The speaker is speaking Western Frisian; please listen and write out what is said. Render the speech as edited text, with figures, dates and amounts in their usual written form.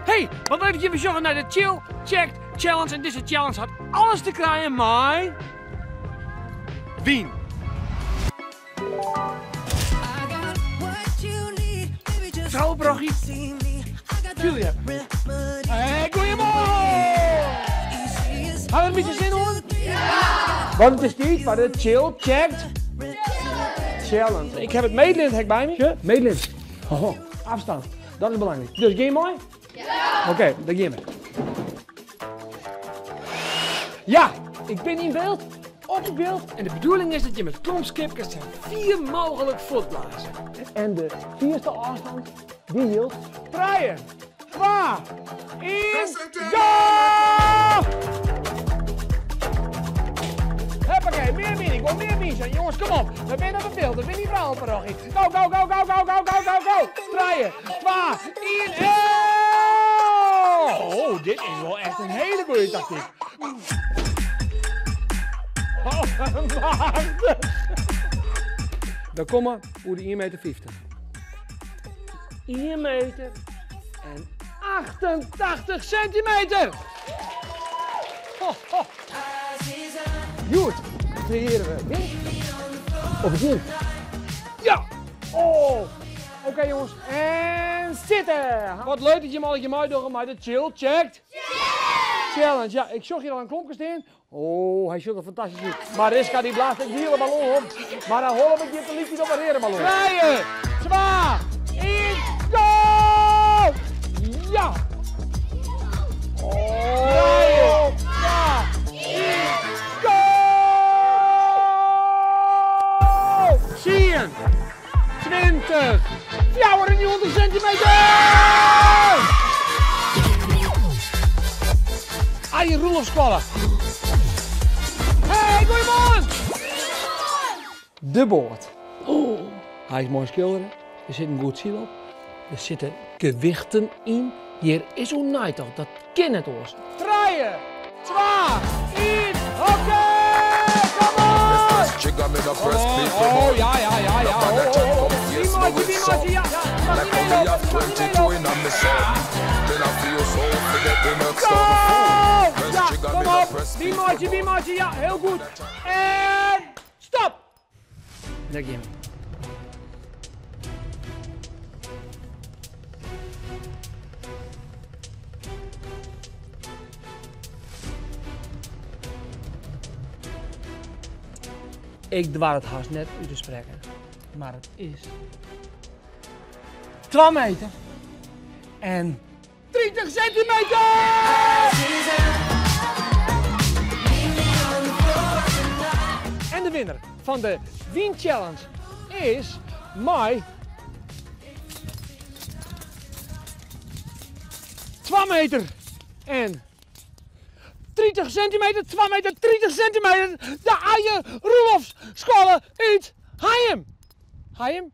Hey, wat leuk dat jim wer sjogge nei de Chill Checked Challenge. En dizze challenge hat alles te krijen mei wyn. Vrouwenparochie. Julia. Hey, goeiemorgen! Ha we in bytsje sin oan? Ja! Want it is tiid foar de Chill Checked Challenge. Ik ha it meetlint ha ik by my. Meetlint. Ho, afstand. Dat is belangryk. Dus gean je mei? Ja! Oké, dan gean we. Ja, ik bin yn byld, op it byld en de bedoeling is dat je met klompskipkes sa fier mooglik fuortblaze. En de fierste ôfstân, dy jildt trije, twa, ien, go! Huppakee, mear wyn, ik wol mear wyn sjen. Jonges, kom op, we binne op it byld, we binne yn Vrouwenparochie. Go, go, go, go, go, go, go, go, go! Trije, twa, ien, en... Oh, dit is wol echt in hiele goede taktyk. Oh, machtich. We komme oer de ien meter fyftich. Ien meter en 88 sintimeter! Ho, ho. Hjoed kreëarje we wyn op it gjin. Ja! Oh! Oké jongens, en sitte! Wat leuk dat jimme allegear meidogge mei de Chill Checked Challenge. Ja, ik sjoch hjir al in klompke stean. Oh, hy sjocht der fantastysk út. Mariska dy blaast in giele ballon op, mar har holle begjint te lykjen op in reade ballon. Trije, twa, ien, go! Ja! Trije, twa, ien, go! Tsien, 20, 94 sintimeter! Arjen Roelofskoalle. Hey, goeiemoarn! De boat. Oh, hy is moai skildere. Der sit in goed syl op. Der sitte gewichten yn. Hjir is oer neitocht, dat kin net oars. Trije, twa, ien, oké! Come on! Oh, ja, ja, ja, ja. Oh, oh, oh. Wie meitsje, wie meitsje, ja, ja. Mag niet meelopen, mag niet meelopen. Go! Ja, kom op. Wie meitsje, wie meitsje, ja, heel goed. En stop! Dêr gean we. Ik doar it hast net út te sprekken, mar it is 2 meter en 30 sintimeter! En de winner fan de Wyn Challenge is mei 2 meter en 30 sintimeter, 2 meter 30 sintimeter, de Arjen Roelofs Skoalle út Hijum. Hijum?